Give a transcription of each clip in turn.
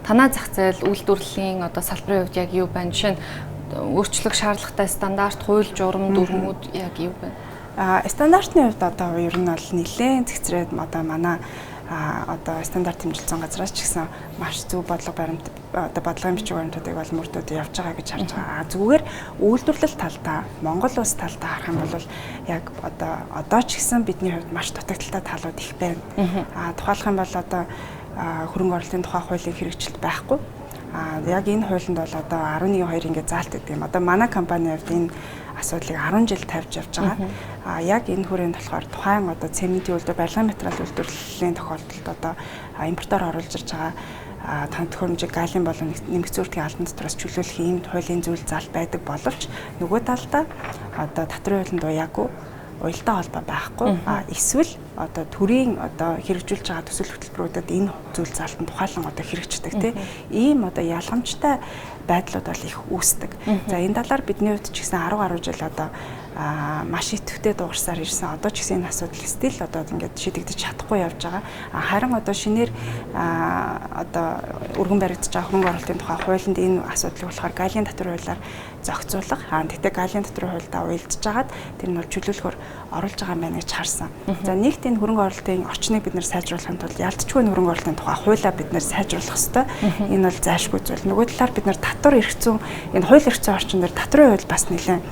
Танай зах зээл үйлдвэрлэлийн одоо салбарын хувьд яг юу байна? Жишээ нь өөрчлөх шаардлагатай стандарт, хууль журам, дүрмүүд яг юу байна? Стандартны хувьд одоо ер нь бол нэлээд цэгцрээд одоо манай одоо стандарт хэмжилсэн газраас ч гэсэн маш зөв бодлого баримт одоо бодлогын бичиг баримтуудыг бол мөрдөөд явж байгаа гэж харж байгаа. Зүгээр үйлдвэрлэл талдаа Монгол улс талдаа харах юм бол яг одоо ч гэсэн бидний хувьд маш дутагдaltaй талууд их байна. Тухайлах юм бол одоо хөрөнгө оруулалтын тухай хуулийн хэрэгжилт байхгүй. Яг энэ хуулинд бол одоо 11.2 ингээд заалт гэдэг юм. Одоо манай компанийн хувьд энэ асуудлыг 10 жил тавьж явж байгаа. Яг энэ хүрээнд болохоор тухайн одоо цементийн үйлдвэр, барилгын материал үйлдвэрлэлийн тохиолдолд одоо импортоор оруулж ирж байгаа тань төхөөрөмжийг галийн болон нэмэгдсэн үрдгийн албан дотроос чөлөөлөх ийм хуулийн зүйл заалт байдаг боловч нөгөө талдаа одоо татварын хуулинд уяагүй уялдаа холбоо байхгүй. Эсвэл одоо төрийн одоо хэрэгжүүлж байгаа төсөл хөтөлбөрүүдэд энэ зүйл заалтанд тухайлан одоо хэрэгждэг тийм ийм одоо ялгамжтай байдлууд бол их үүсдэг. За энэ талаар бидний хувьд ч гэсэн 10 гаруй жил одоо маш идэвхтэй дуугарсаар ирсэн. Одоо ч гэсэн энэ асуудал стил одоо ингээд шийдэгдэж чадахгүй явж байгаа. Харин одоо шинээр одоо өргөн баригдаж байгаа хөрөнгө оруулалтын тухай хуулинд энэ асуудлыг болохоор галийн татвар хуулиар зохицуулах. Тэгтээ галийн татвар хуульдаа уялдж хагаад тэр нь бол чөлөөлөхөөр оруулж байгаа юм байна гэж харсан. За нэгт энэ хөрөнгө оруулалтын орчныг бид нэр сайжруулахын тулд ялцчгүй хөрөнгө оруулалтын тухай хуулиа бид нэр сайжруулах ёстой. Энэ бол зайлшгүй зүйл. Нөгөө талаар бид нэр татвар эрх зүйн энэ хууль эрх зүйн орчин дээр татварын хууль бас нэлээд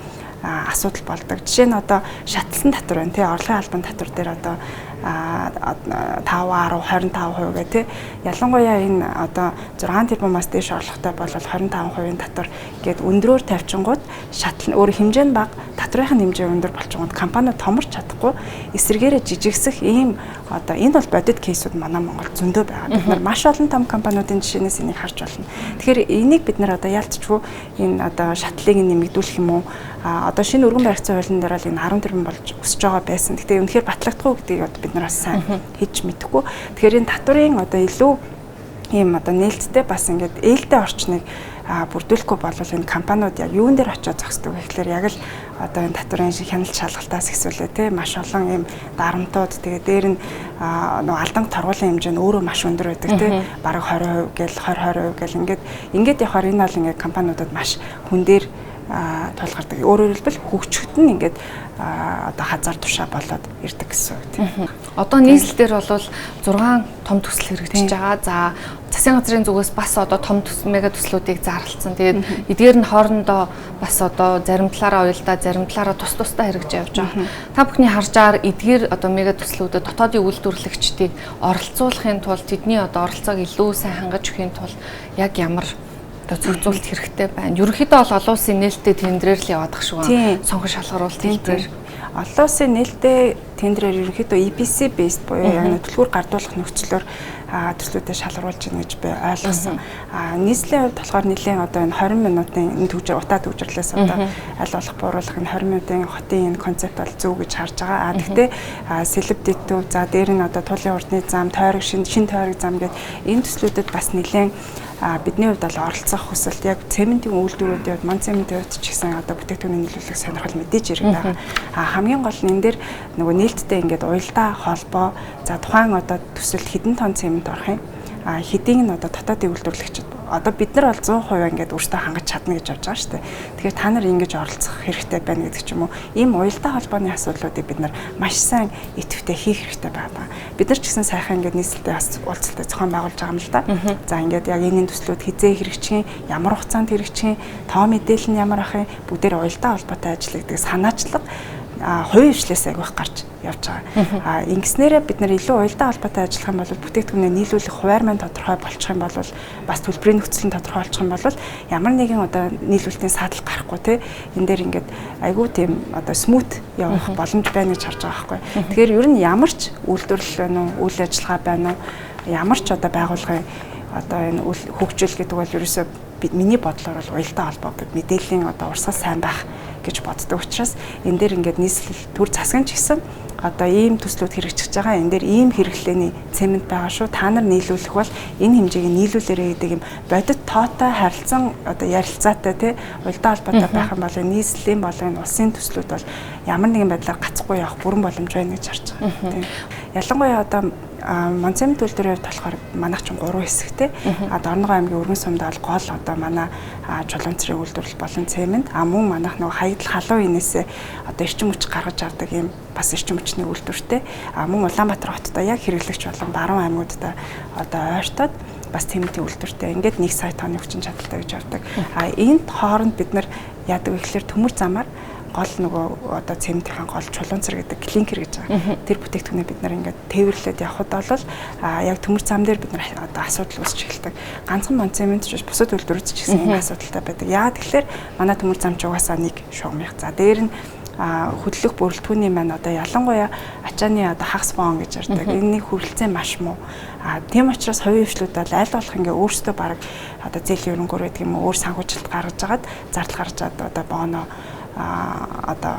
асуудал болдог. Жишээ нь одоо шатлсан татвар байна тий, орлогын албан татвар дээр одоо 5, 10, 25% гэх тий. Ялангуяа энэ одоо 6 тэрбумаас дээш орлоготой бол 25% татвар гээд өндрөөр тавьчингууд шатал өөр хэмжээ нь бага, татварын хэмжээ өндөр болчингууд компаниуд томорч чадахгүй эсрэгээрээ жижигсэх ийм одоо энэ бол бодит кейсүүд манай Монгол зөндөө байгаа. Бид нар маш олон том компаниудын жишээнээс энийг харж байна. Тэгэхээр энийг бид нар одоо ялцчгүй энэ одоо шатлалыг нэмэгдүүлэх юм уу? Одоо шинэ өргөн баригдсан хуулийн дээр бол энэ 10 тэрбум болж өсөж байгаа байсан. Гэтэ үнэхээр батлагдахгүй гэдгийг одоо бид нар бас сайн хийж мэдэхгүй. Тэгэхээр энэ татварын одоо илүү ийм одоо нээлттэй бас ингээд ээлтэй орчныг бүрдүүлэхгүй бол энэ компаниуд яг юун дээр очиод зогсдог вэ гэхлээр яг л одоо энэ татварын хяналт шалгалтаас эхлүүлээ тий маш олон ийм дарамтууд, тэгээ дээр нь нөгөө алдан торгуулийн хэмжээ нь өөрөө маш өндөр байдаг тий, бараг 20% гээл 20 20% гээл ингээд явахаар энэ бол ингээд компаниудад маш хүн дээр тулгардаг. Өөрөөр хэлбэл хөгжөхөд нь ингээд одоо хазар тушаа болоод ирдэг гэсэн үг тийм. Одоо нийслэл дээр бол 6 том төсөл хэрэгжиж байгаа. За засгийн газрын зүгээс бас одоо том төсөл мега төслүүдийг зарлцсан. Тэгээд эдгээр нь хоорондоо бас одоо зарим талаараа уялдаа, зарим талаараа тус тусдаа хэрэгжиж явж байгаа. Та бүхний харж байгаагаар эдгээр одоо мега төслүүдэд дотоодын үйлдвэрлэгчдийг оролцуулахын тулд тэдний одоо оролцоог илүү сайн хангаж өгөхийн тулд яг ямар зохицуулалт хэрэгтэй байна. Ерөнхийдөө бол олон улсын нээлттэй тендрээр л яваад ах шиг байна. Сонгон шалгаруулалт хэлбэрээр. Олон улсын нээлттэй тендрээр ерөнхийдөө EPC based буюу яг түлхүүр гардуулах нөхцлөөр төслүүдэд шалгаруулж байна гэж би ойлгосон. Нийслэлийн хувьд болохоор нэлээд одоо энэ 20 минутын энэ төвжир утаа төвжирлээс одоо аль болох бууруулах энэ 20 минутын хотын энэ концепт бол зөв гэж харж байгаа. Гэхдээ селеб төв, за дээр нь одоо тулын урдны зам, тойрог шин тойрог зам гээд энэ төслүүдэд бас нэлээд бидний хувьд бол оролцох хүсэлт яг цементийн үйлдвэрүүдийн хувьд, ман цементийн хувьд ч гэсэн одоо бүтээгдэхүүний нийлүүлэх сонирхол мэдээж ирэх байгаа. Хамгийн гол нь энэ дээр нөгөө нээлттэй ингээд уялдаа холбоо, за тухайн одоо төсөлд хэдэн тонн цемент орох юм, хэдийн нь одоо дотоодын үйлдвэрлэгчид одоо бид нар бол 100% ингээд өөрсдөө хангаж чадна гэж бодож байгаа шүү дээ. Тэгэхээр та нар ингэж оролцох хэрэгтэй байна гэдэг ч юм уу. Ийм уялдаа холбооны асуудлуудыг бид нар маш сайн идэвхтэй хийх хэрэгтэй байгаа. Бид нар ч гэсэн сайхан ингээд нийслэлтэй бас уулзалтаа зохион байгуулж байгаа юм л да. За ингээд яг энэ төслүүд хизээ хэрэгжих юм, ямар хугацаанд хэрэгжих юм, тоо мэдээлэл нь ямар ах юм, бүгдээр уялдаа холбоотой ажилладаг санаачлаг хувийн хвшлээс агиох гарч явж байгаа. Ингэснээрээ бид нар илүү уялдаа холбоотой ажиллах юм бол бүтээгдэхүүнээ нийлүүлэх хуваар маань тодорхой болчих юм бол бас төлбөрийн нөхцөл нь тодорхой болчих юм бол ямар нэгэн одоо нийлүүлэлтийн саадал гарахгүй те энэ дээр ингээд айгүй тийм одоо смут явах боломж байна гэж харж байгаа байхгүй. Тэгэхээр ер нь ямар ч үйлдвэрлэл байна уу, үйл ажиллагаа байна уу, ямар ч одоо байгууллагын одоо энэ хөгжил гэдэг бол ерөөсөө миний бодлоор бол уялдаа холбоо мэдээллийн одоо урсгал сайн байх гэж боддог учраас энэ дээр ингээд нийслэл төр засгийн ч гэсэн одоо ийм төслүүд хэрэгжиж байгаа, энэ дээр ийм хэрэглээний цемент байгаа шүү, та нар нийлүүлэх бол энэ хэмжээг нийлүүлээрэй гэдэг юм бодит тоотой харилцан одоо ярилцаатай тий уялдаа холбоотой байх юм бол нийслэлийн болон энэ улсын төслүүд бол ямар нэгэн байдлаар гацхгүй явах бүрэн боломж байна гэж харж байгаа. Тийм. Ялангуяа одоо Монцемент үйлдвэрийн хувьд болохоор манайх чинь 3 хэсэгтэй. Дорногов аймгийн Өргөн сумд бол гол одоо манай чулуун цэрэг үйлдвэрлэл болон цемент. Мөн манайх нөгөө хаягдал халуун инээсээ одоо эрчим хүч гаргаж авдаг юм бас эрчим хүчний үйлдвэртэй. Мөн Улаанбаатар хотод яг хэрэглэгч болон баруун аймагуудад одоо ойртоод бас цементийн үйлдвэртэй. Ингээд 1 сая тонны хүчин чадалтай гэж явдаг. Энд хооронд бид нар яадаг вэ гэхээр төмөр замаар гол нөгөө одоо цементийн гол чулуун цэр гэдэг клинкер гэж байгаа. Тэр бүтээгдэхүүнээ бид нар ингээд тээвэрлээд явхад бол яг төмөр зам дээр бид нар одоо асуудал үүсч эхэлдэг. Ганцхан Монцемент ч биш, бусад үйлдвэрүүд ч гэсэн ийм асуудалтай байдаг. Яагаад гэхээр манай төмөр зам ч угаасаа нэг шугамх. За дээр нь хөдлөх бүрэлдэхүүний маань одоо ялангуяа ачааны одоо хагас боон гэж ярьдаг. Энэний хүрэлцээ маш муу. Тийм учраас хувийн хвшлүүд бол аль болох ингээ өөрсдөө бараг одоо зээлийн өрөнгөөр байдаг юм уу, өөр санхүүжилт гаргаж агаад зардал гаргаж аваад одоо бооноо одоо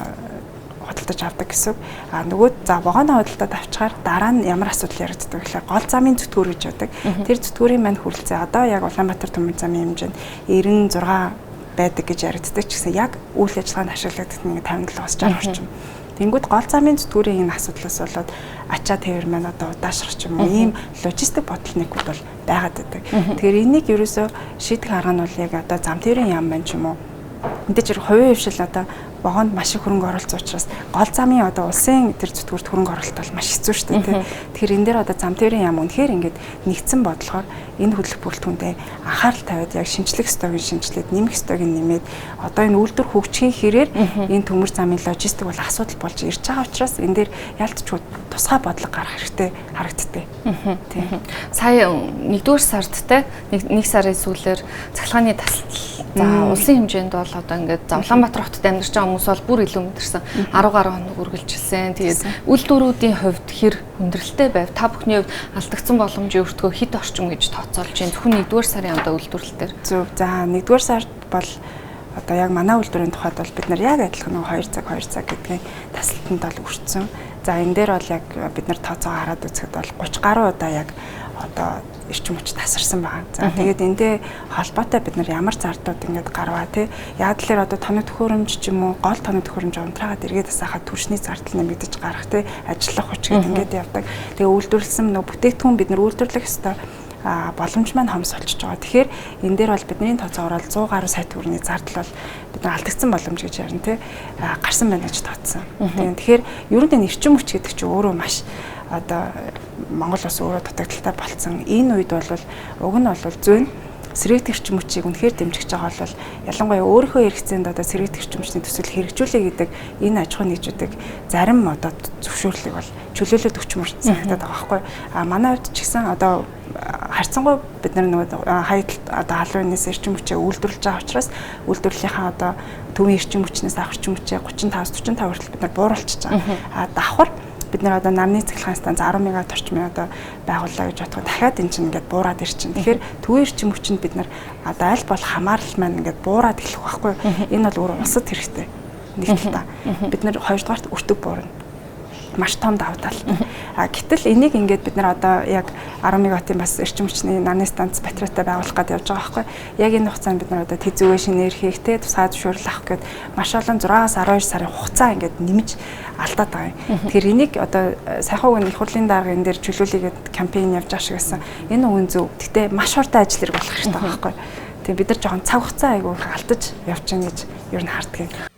худалдаж авдаг гэсэн. Нөгөө за вагоны худалдаад авчгаар дараа нь ямар асуудал яригддаг гэхээр гол замын зүтгүүр гэж байдаг. Тэр зүтгүүрийн маань хүрэлцээ одоо яг Улаанбаатар төмөр замын хэмжээнд 96 байдаг гэж яригддаг ч гэсэн яг үйл ажиллагаанд ашиглагддаг нь 57-оос 60 орчим. Тэнгүүд гол замын зүтгүүрийн энэ асуудлаас болоод ачаа тээвэр маань одоо удаашрах ч юм уу ийм логистик бодлоныкуд бол байгаад байдаг. Тэгэхээр энийг ерөөсөө шийдэх арга нь бол яг одоо зам тээврийн яам маань ч юм уу мэдээж хэрэг хувийн хвшил одоо вагонд маш их хөрөнгө оруулалт учраас гол замын одоо улсын тэр зүтгүүрт хөрөнгө оруулалт бол маш хэцүү шүү дээ, тийм. Тэгэхээр энэ дээр одоо зам тээврийн яам үнэхээр ингээд нэгдсэн бодлохоор энэ хөдлөх бүрэлдэхүүндээ анхаарал тавиад яг шинжлэх ёстойг нь шинжилээд, нэмэх ёстойг нь нэмээд одоо энэ үйлдвэр хөгжихийн хэрээр энэ төмөр замын логистик бол асуудал болж ирж байгаа учраас энэ дээр ялтчгүй тусгай бодлого гаргах хэрэгтэй харагдтыг. Тийм. Сая 1-р сард те 1 сарын сүүлээр цахилгааны тасалдал. За улсын хэмжээнд бол одоо ингээд за Улаанбаатар хотод амьдарч байгаа хүмүүс бол бүр илүү мэдэрсэн 10 гаруй хоног үргэлжилсэн. Тэгээд үйлдвэрүүдийн хувьд хэр хүндрэлтэй байв? Та бүхний хувьд алдагдсан боломжийн өртгөө хэд орчим гэж тооцоолж байна? Зөвхөн 1-р сарын одоо үйлдвэрлэл дээр. Зөв. За 1-р сард бол одоо яг манай үйлдвэрийн тухайд бол бид нар яг адилхан нэг 2 цаг 2 цаг гэдгийн тасалтанд бол өртсөн. За энэ дээр бол яг бид нар тооцоогоо хараад үзэхэд бол 30 гаруй удаа яг одоо эрчим хүч тасарсан байгаа. За тэгээд эндээ холбоотой бид нар ямар зардлууд ингээд гарваа тий. Яг л одоо тоног төхөөрөмж ч юм уу гол тоног төхөөрөмж унтраагаад эргээд асаахад түлшний зардал нэмэгдэж гарах тий. Ажиллах хүч гэдэг ингээд явдаг. Тэгээ үйлдвэрлэсэн нөгөө бүтээгдэхүүн бид нар үйлдвэрлэх ёстой боломж маань хомс болчихж байгаа. Тэгэхээр энэ дээр бол бидний тооцоогоор бол 100 гаруй сая төгрөгийн зардал бол бид нар алдагдсан боломж гэж ярина тий. Гарсан байна гэж тооцсон. Тэгэхээр ер нь энэ эрчим хүч гэдэг чинь өөрөө маш одоо Монгол улс өөрөө дутагдaltaй болцсон. Энэ үед бол уг нь бол зүүн сэргээгдэх эрчим хүчийг үнэхээр дэмжиж байгаа бол ялангуяа өөрийнхөө хэрэгцээнд одоо сэргээгдэх эрчим хүчний төсөл хэрэгжүүлэе гэдэг энэ аж ахуйн нэгжүүдийг зарим одоо зөвшөөрлийг бол чөлөөлөд өгчмөр санагдаад байгаа байхгүй. А манай хувьд ч гэсэн одоо харьцангуй бид нар нөгөө хаягдал одоо халуун энэс эрчим хүчээ үйлдвэрлэж байгаа учраас үйлдвэрлэлийнхаа одоо төвийн эрчим хүчнээс авах эрчим хүчээ 35-аас 45 хүртэл бид нар бууруулчихж байгаа. А давхар бид нар одоо нарны цахилгаан станц 10 мегаватт орчмын одоо байгууллаа гэж бодоход дахиад эн чинь ингээд буураад ирчин. Тэгэхээр төвийн эрчим хүчинд бид нар одоо аль болох хамаарал маань ингээд буураад эхлэх байхгүй. Энэ бол өөр улсад хэрэгтэй. Нэг талдаа. Бид нар хоёрдугаарт өртөг буурна. Маш том давуу талтай. А гэтэл энийг ингээд бид нар одоо яг 10 мегаваттын бас эрчим хүчний нарны станц батарейтай байгуулах гээд явж байгаа байхгүй. Яг энэ хугацаанд бид нар одоо тэзүүгээ шинээр хийх те тусгай зөвшөөрөл авах гээд маш олон 6-аас 12 сарын хугацаа ингээд нэмж алдаад байгаа юм. Тэгэхээр энийг одоо сайхан үг нь их хурлын дарга энэ дээр чөлөөлөе гээд кампайн явж байгаа шиг байсан. Энэ үгэн зөв. Гэтэ маш хурдан ажил хэрэг болох хэрэгтэй байгаа байхгүй. Тэгээ бид нар жоохон цаг хугацаа айгүй их алдаж явж байгаа гэж ер нь харддаг.